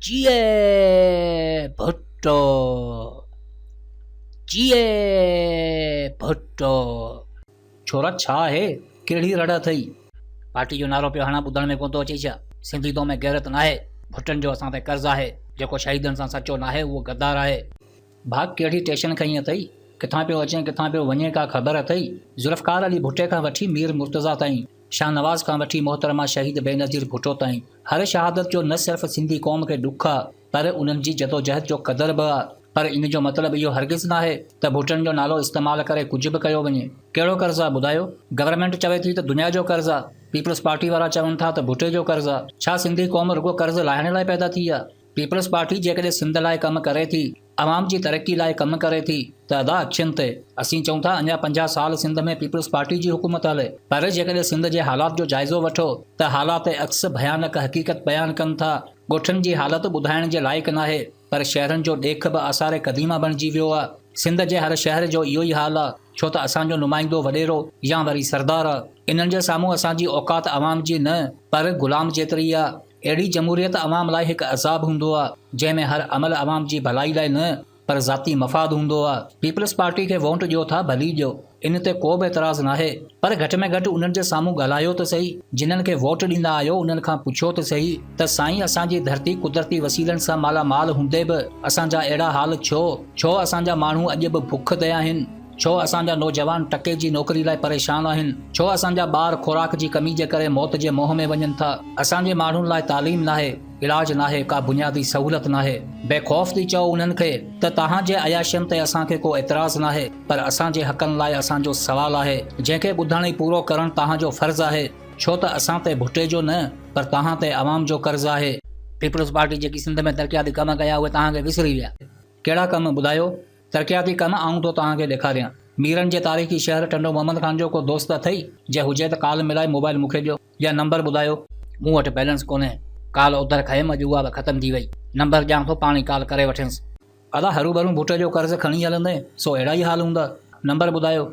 جيئي ڀٽو جيئي ڀٽو. ڇورا ڇا آهي ڪهڙي رڙ اٿئي. پارٽي جو نعرو پيو هڻان ٻڌڻ ۾ ڪونه ٿو اچي ڇا. سنڌي تو ۾ غيرت ناهي. ڀٽن جو اسان تي قرض آهي. جيڪو شهيدن سان سچو ناهي اهو غدار آهي. ڀاڳ ڪهڙي ٽيشن کنئي اٿئي. ڪٿان پيو اچين ڪٿان پيو وڃين ڪا خبر اٿئي. ذوالفقار علي ڀٽي کان وٺي مير مرتضيٰ تائين. شاهنواز کان وٺي محترمه شهيد بينظير ڀٽو تائين هر شهادت جو نه صرف سنڌي قوم کي ڏک آ پر انهن جي جدوجهد جو قدر به آ پر ان جو مطلب اهو هرگز ناهي ته ڀٽن جو نالو استعمال ڪري ڪجهه به ڪيو وڃي. ڪهڙو قرض آ ٻڌايو؟ گورنمينٽ چوي ٿي ته دنيا جو قرض آ، پيپلز پارٽي وارا چون ٿا ته ڀٽي جو قرض آ. ڇا سنڌي قوم رڳو قرض لاهڻ لاء پيدا ٿي آ؟ پيپلز پارٽي جيڪڏهن سنڌ لاء ڪم ڪري ٿي، عوام جي ترقي لاء ڪم ڪري ٿي ته ادا اکين تي. اسين چئون ٿا اڃا 50 سال سنڌ ۾ پيپلز پارٽي جي حڪومت هلي پر جيڪڏهن سنڌ جي حالات جو جائزو وٺو ته حالات عڪس ڀيانڪ حقيقت بيان ڪن ٿا. ڳوٺن جي حالت ٻڌائڻ جي لائق ناهي پر شهرن جو ڏيک به آثار قديمه بڻجي ويو آ. سنڌ جي هر شهر جو اهو ئي حال آ ڇو ته اسان جو نمائندو وڏيرو يا وري سردار آ. انهن جي سامهون اسان جي اوقات عوام جي نه پر غلام جيتري آ. اهڙي جمهوريت عوام لاء هڪ عذاب هوندو آ، جنهن ۾ هر عمل عوام جي ڀلائي لاء نه پر ذاتي مفاد هوندو آ. پيپلز پارٽي کي وونٽ ڏيو ٿا ڀلي ڏيو، ان تي ڪو به اعتراض ناهي، پر گهٽ ۾ گهٽ انهن جي سامهون ڳالهايو ته سهي، جنهن کي ووٽ ڏيندا آهيو انهن کان پڇيو ته سهي ته سائين اسان جي ڌرتي قدرتي وسيلن سان مالا مال هوندي به اسان جا اهڙا حال ڇو؟ ڇو اسان جا ماڻهو اڄ به بک تي آهن؟ ڇو اسان جا نوجوان ٽڪي جي نوڪري لاء پريشان آهن؟ ڇو اسان جا ٻار خوراڪ جي ڪمي جي ڪري موت جي منهن ۾ وڃن ٿا؟ اسان جي ماڻهن لاء تعليم ناهي، علاج ناهي، ڪا بنيادي سهولت ناهي. بي خوف ٿي چئو انهن کي ته توهان جي عياشين تي اسان کي ڪو اعتراض ناهي پر اسان جي حقن لاء اسان جو سوال آهي جنهن کي ٻڌڻ ۽ پورو ڪرڻ توهان جو فرض آهي ڇو ته اسان تي ڀٽي جو نه پر توهان تي عوام جو قرض آهي. پيپلز پارٽي جيڪي سنڌ ۾ ترقياتي ڪم ڪيا اهي توهان کي وسري ويا. ڪهڙا ڪم ٻڌايو؟ ترقياتي ڪم آئون ٿو توهان کي ڏيکاريان. ميرن جي تاريخي شهر ٽنڊو محمد خان جو ڪو دوست اٿئي؟ جي هجي ته ڪال ملائي موبائل مون کي ڏيو يا نمبر ٻڌايو. مون وٽ بيلنس ڪونهي. ڪال اوڌر کنيم اڄ اها به ختم ٿي وئي. نمبر ڏيان ٿو پاڻ ئي ڪال ڪري وٺينس. ادا هروڀرو ڀٽي جو قرض کڻي هلندين سو اهڙا ئي حال هوندا. نمبر ٻڌايو.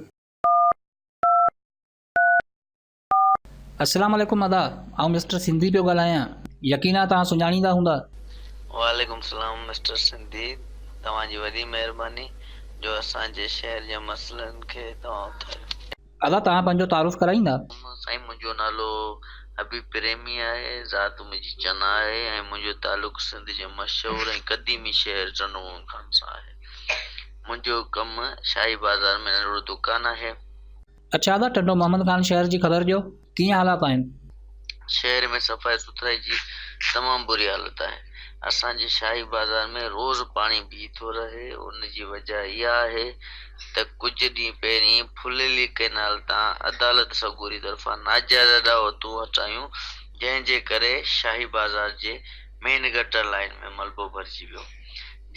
السلام عليڪم ادا آئون مسٽر سنڌي پيو ڳالهايان يقينا توهان سڃاڻيندا هوندا. وعليڪم السلام مسٽر سنڌي توهان جي وڏي مهرباني جو اسان جي شهر جي مسئلن کي توهان اٿاريو. ادا توهان پنهنجو تعارف ڪرائيندا. سائين منهنجو نالو حبيب پريمي آهي ذات منهنجي چنا آهي ۽ منهنجو تعلق سنڌ جي مشهور ۽ قديمي شهر ٽنڊو محمد خان سان آهي منهنجو ڪم شاهي بازار ۾ ننڍڙو دڪان آهي. اڇا ادا ٽنڊو محمد خان شهر جي خبر ڏيو ڪيئن حالات آهن. شهر ۾ صفائي سٿرائي جي تمام بري حالت آهي اسان جي شاهي بازار ۾ روز پاڻي بيهي ٿو رهي ان جي وجه اها آهي ته ڪجهه ڏينهن پهرين ڦليلي ڪئنال تان عدالت سڳوري طرفان ناجائز اڏاوتون هٽايون جنهن جي ڪري شاهي بازار جي مين گٽر لائين ۾ ملبو ڀرجي ويو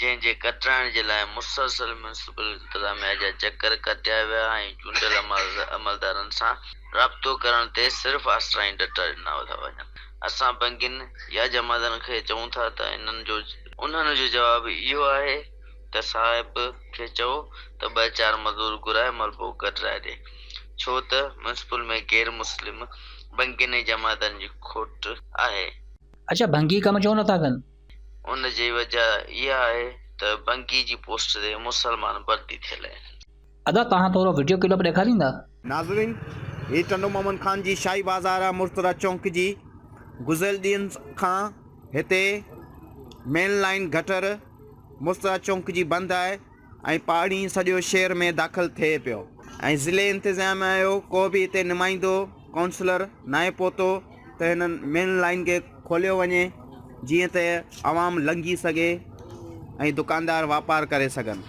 جنهن جي ڪٽرائڻ جي لاء مسلسل ميونسپل انتظاميا جا چڪر ڪٽيا ويا ۽ چونڊيل عملدارن سان رابطو ڪرڻ تي صرف آسرا ۽ ڏٽا ڏنا ٿا وڃن. اسان بنگين يا جماعتن کي چئون ٿا ته انهن جو انهن جو جواب اهو آهي ته صاحب کي چئو ته ٻه چار مزور گهرائي ملبو ڪڍرائي ڏي ڇو ته ميونسپل ۾ غير مسلم بنگين ۽ جماعتن جي کوٽ آهي. اڇا ڀنگي ڪم ڇو نٿا ڪن؟ ان جي وجه اها آهي ته بنگي جي پوسٽ تي مسلمان ڀرتي ٿيل آهن. ادا توهان ٿورو وڊيو ڪلپ ڏيکاريندا. ناظرين هي ٽنڊو محمد خان جي شاهي بازار آ مرتضيٰ چونڪ جي گذريل ڏينهن کان هتي مين لائين گٽر مرتضيٰ چونڪ جي بند آهي ۽ پاڻي سڄو شهر ۾ داخل ٿئي پيو ۽ ضلعي انتظاميا جو ڪو به هتي نمائندو ڪائونسلر ناهي پهتو ته هنن مين لائين کي کوليو وڃي جيئن ته عوام لنگهي سگهي ۽ دڪاندار واپار ڪري سگهن.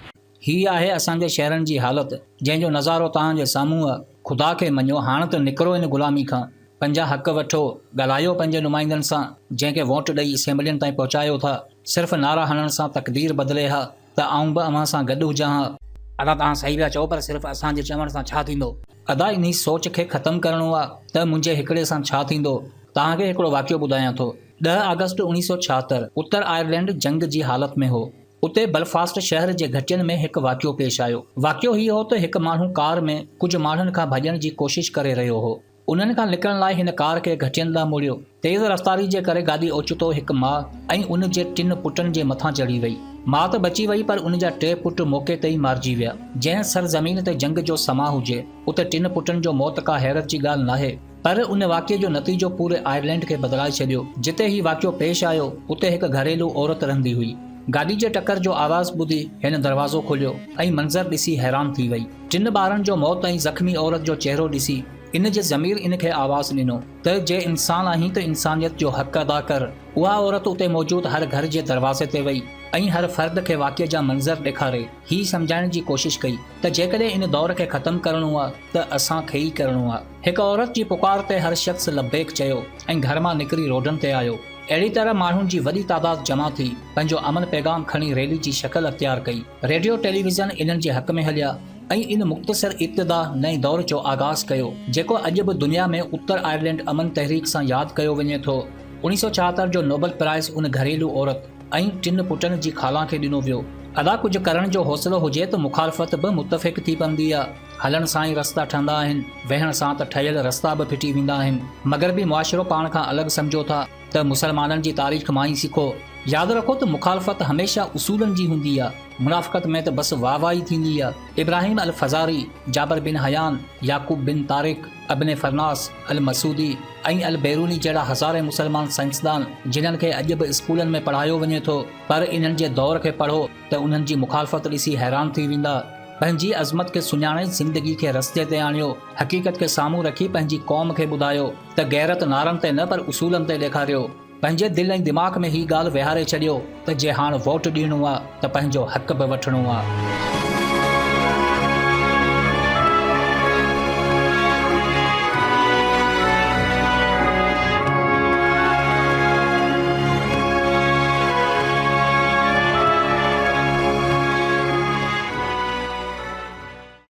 هي آهي اسان جي شهرن جي حالت جنهن جو نظارو توهان جي سامهون آ. خدا کي مڃو هاڻ ته نڪرو ان غلامي کان. پنهنجا حق وٺو، ڳالهايو پنهنجي نمائندن سان جنهن کي ووٽ ڏئي اسيمبلين تائين پهچايو ٿا. صرف نعرا هڻڻ سان تقدير بدلي ها. ته آئون به اوهان سان گڏ هجان ها. ادا توهان صحيح پيا چئو پر صرف اسان جي چوڻ سان ڇا ٿيندو. ادا انهي سوچ کي ختم ڪرڻو آ ته منهنجي هڪڙي سان ڇا ٿيندو. توهان کي هڪڙو واقعو ٻڌايان ٿو. ڏهه آگسٽ 1976 اتر آئرلينڊ جنگ جي حالت ۾ هو. اتي بلفاسٽ شهر جي گهٽين ۾ هڪ واقعو پيش آيو. واقعو هي هو ته هڪ ماڻهو ڪار ۾ ڪجهه ماڻهن کان ڀڄڻ جي ڪوشش ڪري رهيو هو. انهن کان لڪڻ لاء هن ڪار کي گهٽين ڏانهن موڙيو. تيز رفتاري جي ڪري گاڏي اوچتو هڪ ماء ۽ ان جي ٽن پٽن جي مٿان چڙهي وئي. ماء ته بچي وئي پر ان جا ٽي پٽ موقعي تي ئي مارجي ويا. جنهن سرزمين تي جنگ جو سما هجي، اتي ٽن پٽن جو موت ڪا حيرت جي ڳالهه ناهي. پر ان واقعي جو نتيجو پوري آئرلينڊ کي بدلائي ڇڏيو. جتي هي واقعو پيش آيو، اتي هڪ گهريلو عورت رهندي هئي. گاڏي جي ٽڪر جو آواز ٻڌي هن دروازو کوليو ۽ منظر ڏسي حيران ٿي وئي. ٽن ٻارن جو موت ۽ زخمي عورت جو چهرو ڏسي ان جي ضمير ان کي آواز ڏنو ته جي انسان آهين ته انسانيت جو حق ادا ڪر. اها عورت اتي موجود هر گهر جي دروازي تي وئي ۽ هر فرد کي واقعي جا منظر ڏيکاري هي سمجهائڻ جي ڪوشش ڪئي ته جيڪڏهن ان دور کي ختم ڪرڻو آ ته اسان کي ئي ڪرڻو آ. هڪ عورت جي پڪار تي هر شخص لبيڪ چيو ۽ گهر مان نڪري روڊن تي آيو. اهڙي طرح ماڻهن جي وڏي تعداد جمع ٿي پنهنجو امن پيغام کڻي ريلي جي شڪل اختيار ڪئي. ريڊيو ٽيليويزن انهن جي حق ۾ هليا ۽ ان مختصر ابتدا نئين دور جو آغاز ڪيو جيڪو اڄ به دنيا ۾ اتر آئرلينڊ امن تحريڪ سان ياد ڪيو وڃي ٿو. 1976 جو نوبل پرائز ان گهريلو عورت ۽ ٽن پٽن جي خالان کي ڏنو ويو. ادا ڪجهه ڪرڻ جو حوصلو هجي ته مخالفت به متفق ٿي پوندي آ. هلڻ سان ئي رستا ٺهندا آهن، ويهڻ سان ته ٺهيل رستا به ڦٽي ويندا آهن. مغربي معاشرو پاڻ کان الڳ سمجهو ٿا ته مسلمانن جي تاريخ مان ئي سکو. ياد رکو ته مخالفت هميشه اصولن جي هوندي آ، منافقت ۾ ته بس واهه واهه ئي ٿيندي آ. ابراهيم الفزاري، جابر بن حيان، يعقوب بن طارق، ابن فرناس، المسعودي ۽ البيروني جهڙا هزارين مسلمان سائنسدان جنھن کي اڄ به اسڪولن ۾ پڙهايو وڃي ٿو پر انهن جي دور کي پڙهو ته انهن جي مخالفت ڏسي حيران ٿي ويندا. پنهنجي عظمت کي سڃاڻي زندگي کي رستي تي آڻيو، حقيقت کي سامهون رکي پنهنجي قوم کي ٻڌايو ته غيرت نعرن تي نه پر اصولن تي ڏيکاريو. پنهنجي دل ۽ دماغ ۾ هي ڳالهه ويهاري ڇڏيو ته جي هاڻ ووٽ ڏيڻو آ ته پنهنجو حق به وٺڻو آ.